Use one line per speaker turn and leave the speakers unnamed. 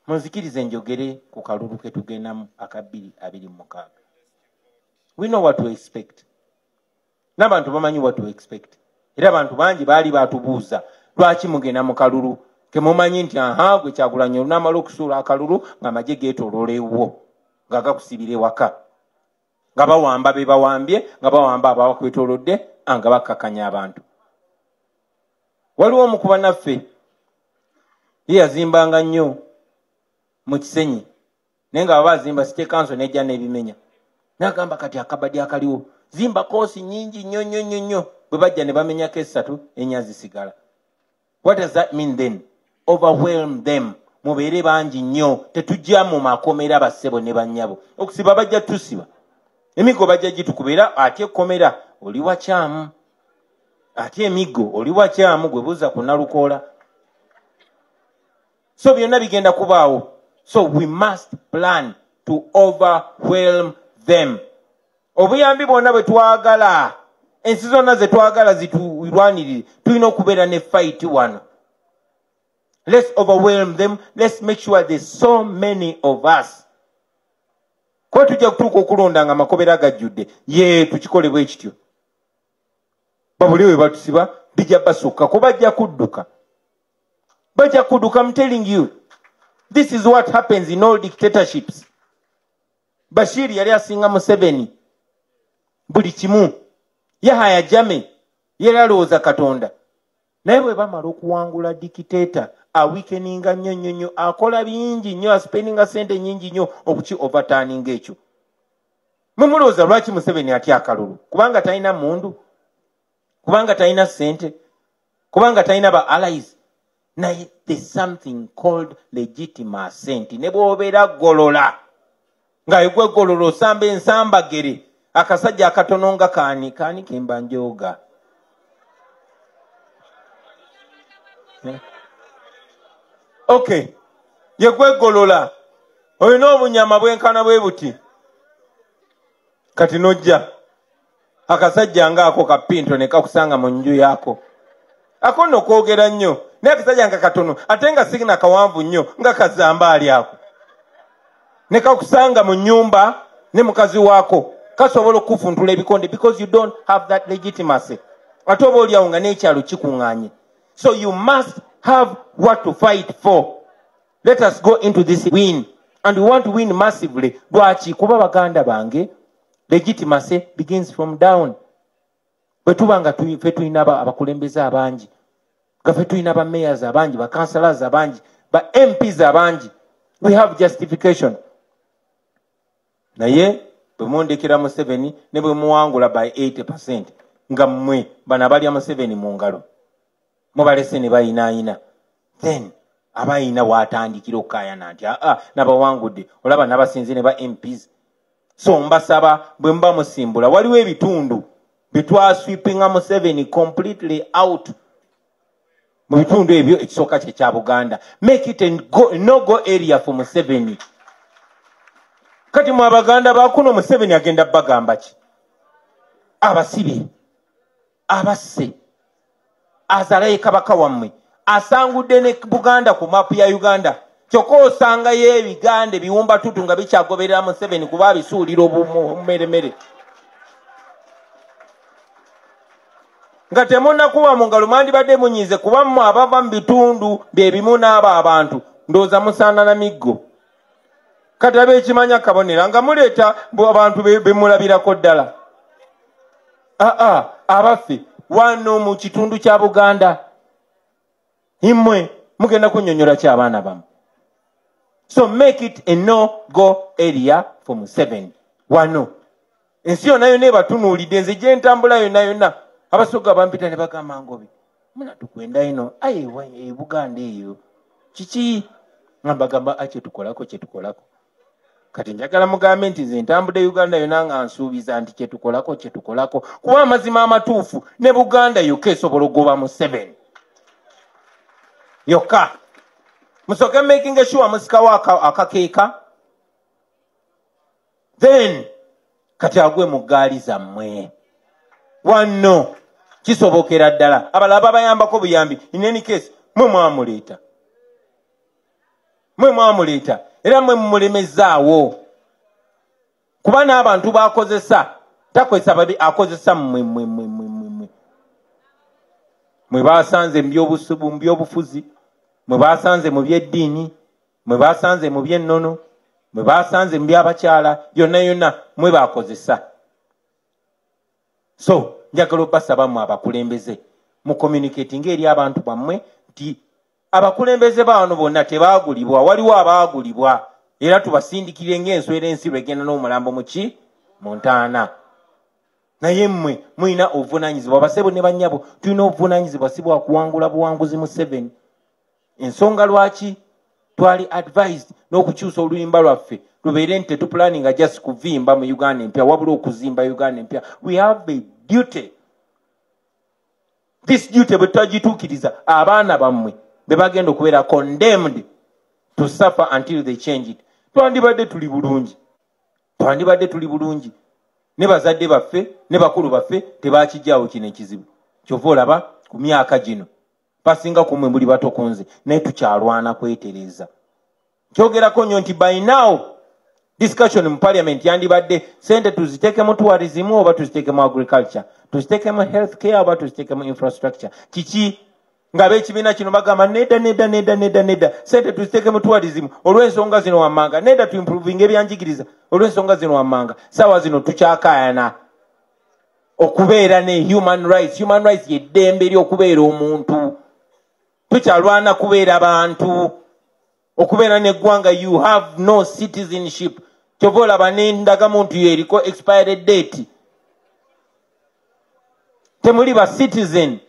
Munzikirize njogere ku kalulu ke tugendamu aka 2026. We know what to expect. N'abantu bamanyi what to expect. Era abantu bangi baali batubuuza lwaki mugenda mu kalulu ke mumanyi nti aha gwe Kyagulanyi olunaamala okusuula akalulu ng'amagye geetooloola ewuwo nga gakusibira ewaka, nga bawamba be bawambye, nga bawamba ababakwetoolodde, nga bakkakanya abantu. Waliwo omu ku bannaffe ye yazimbanga nnyo mu Kisenyi, naye nga baba azimba City Council n'ejja n'ebimenya. N'agamba kati akabadi akaliwo zimba koosi nnyingi nnyo nnyo nnyo nnyo, bwe bajja ne bamenyako 3 4 zisigala. What does that mean then? Overwhelm them. Mubeere bangi nnyo, tetujja mu makomera bassebo ne bannyabo. Okusiba bajja tusiba, emiggo bajja gitukuba, ate ekkomera oli wakyamu, ate emiggo oli wakyamu, gwe buuza ku Nalukoola. So byonna bigenda kubaawo. So we must plan to overwhelm them. Obuyambi bwonna bwe twagala, ensi zonna ze twagala zitulwanirire, tulina okubeera ne fight wano. Let's overwhelm them. Let's make sure there's so many of us. Kuba tujja kutuuka okulonda nga amakobera gajjudde, ye tukikole bwe kityo. Babuli we batusiba bijja basukka, kuba bajja kudduka. Bajja kudduka, I'm telling you. This is what happens in all dictatorships. Bashir yali asinga Museveni buli kimu. Yahaya Jammeh yali alowooza Katonda. Naye bwe bamala okuwangula dictator, aweakeninga nnyo nnyo nnyo, akola bingi nnyo, aspendinga ssente nnyingi nnyo okuki overturninga ekyo. Mwe mulowooza lwaki Museveni atya akalulu? Kubanga talina mmundu, kubanga talina ssente, kubanga talina ba allies. Naye there's something called legitimacy nti ne bw'obeera golola, nga gwe golola osamba ensambagere, akasajja akatono nga kaani kaani kemba njoga. Okay, ye gwe golola olina obunyama bwenkana bwe buti, kati nojja akasajja ng'ako ka pinto ne kakusanga mu nju yaako. Ako nno kwogera nnyo, naye akasajja nga katono ate nga sigina kawanvu nnyo nga kazambaali ako, ne kakusanga mu nnyumba ne mukazi waako, kasobola okukufuntula ebikonde because you don't have that legitimacy. Ate oba oliawo nga n'ekyalo kikuŋŋaanye. So you must have what to fight for. Let us go into this win, and we want to win massively. Lwaki? Kuba baganda bange, legitimacy begins from down. Bwe tuba nga ffe tulina abakulembeze abangi, nga ffe tulina ba mayors abangi, ba councillors abangi, ba MPs abangi, we have justification. Naye bwe mundekera Museveni ne bwe muwangula by 80%, nga mmwe bano abalya Museveni mu ngalo mubalese ne bayinaayina, then abayina waatandikira okukaayana nti aa nabawangudde, olaba nabasinze ne ba MPs. So mbasaba bwe muba musimbula, waliwo ebitundu bye twasweepinga Museveni completely out. Mu bitundu ebyo ekisooka kye kya Buganda. Make it a no-go area for Museveni. Kati mwe Abaganda bakuno Museveni agenda bagamba ki? Abasibe, abasse, azalaye kabaka wammwe, asangudde ne Buganda ku maapu ya Uganda. Kyokka osangayo ebiganda ebiwumba tutu nga bikyagoberera Museveni kuba abisuulira obumeremere. Nga temunnakuba mu ngalo mwandibadde munyiize kuba mmwe abava mu bitundu bye bimu n'abo abantu ndowooza musaana na miggo. Kati ab'ekimanya kabonera nga muleeta abantu be mulabirako ddala. Aa, abaffe wano mu kitundu kya Buganda mmwe mugenda kunnyonnyola ki abaana bammwe? So make it a no-go area for Museveni. Wano ensi yonna yonna ebatunuulidde, nze gye ntambula yonna yonna abasoga bampita ne bagamba Ngobi muna tukwenda ino aye e Buganda eyo kiki? Nga mbagamba kye tukolako kye tukolako. Kati njagala mugambe nti nze ntambudde Uganda yonna nga nsuubiza nti kye tukolako kye tukolako, kuba amazima amatuufu ne Buganda yokka esobola okugoba Museveni yokka. Musooke making sure musikawo akakeeka, then kati agwe mu ggaali zammwe. Wano kisobokera ddala, abalala babayambako buyambi. In any case mwe mwamuleeta, Mwe mwamuleeta era mwe mumulemezaawo, kuba n'abantu bakozesa, takozesa babi, akozesa mmwe mmwe mmwe mmwe mmwe mmwe mwe basanze mu byobufuzi, mwe basanze mu byeddiini, mwe basanze mu byennono, mwe basanze mu byabakyala, yonna yonna mwe bakozesa. So njagala obasaba mmwe abakulembeze mu communicating eri abantu bammwe nti abakulembeze baano bonna tebaagulibwa, waliwo abaagulibwa, era tubasindikire ng'enswera ensiru egenda n'omulambo muki mu ntaana. Naye mmwe mulina obuvunaanyizibwa, basebo ne bannyabo, tulina obuvunaanyizibwa si bwakuwangula buwanguzi Museveni. Ensonga lwaki twali advised n'okukyusa oluyimba lwaffe lubeere nti tetuplanninga just kuvimba mu Uganda empya, wabula okuzimba Uganda empya. We have a duty. This duty bwe tutagituukiriza, abaana bammwe be bagenda okubeera condemned to suffer until they change it. Twandibadde tuli bulungi, twandibadde tuli bulungi, ne bazadde baffe ne bakulu baffe tebakijjaawo kino ekizibu. Kyova olaba ku myaka gino basinga kumwe muli bato ku nze, naye tukyalwana kwetereza. Kyogerako nnyo nti by now discussion mu parliament yandibadde sente tuziteekemu tourism oba tuziteekemu agriculture, tuziteekemu health care oba tuziteekemu infrastructure. Kiki ng'ab'ekibiina kino bagamba nedda nedda nedda nedda nedda, sente tuziteekemu tourism olw'ensonga zino wammanga, nedda tuimprovinga ebyanjigiriza olw'ensonga zino wammanga. Saawa zino tukyakaayana okubeera ne human rights. Human rights yeddembe ery'okubeera omuntu. Tukyalwana kubeera bantu, okubeera n'eggwanga. You have no citizenship. Kyova olaba n'endagamuntu yo eriko expired date, temuli ba citizen.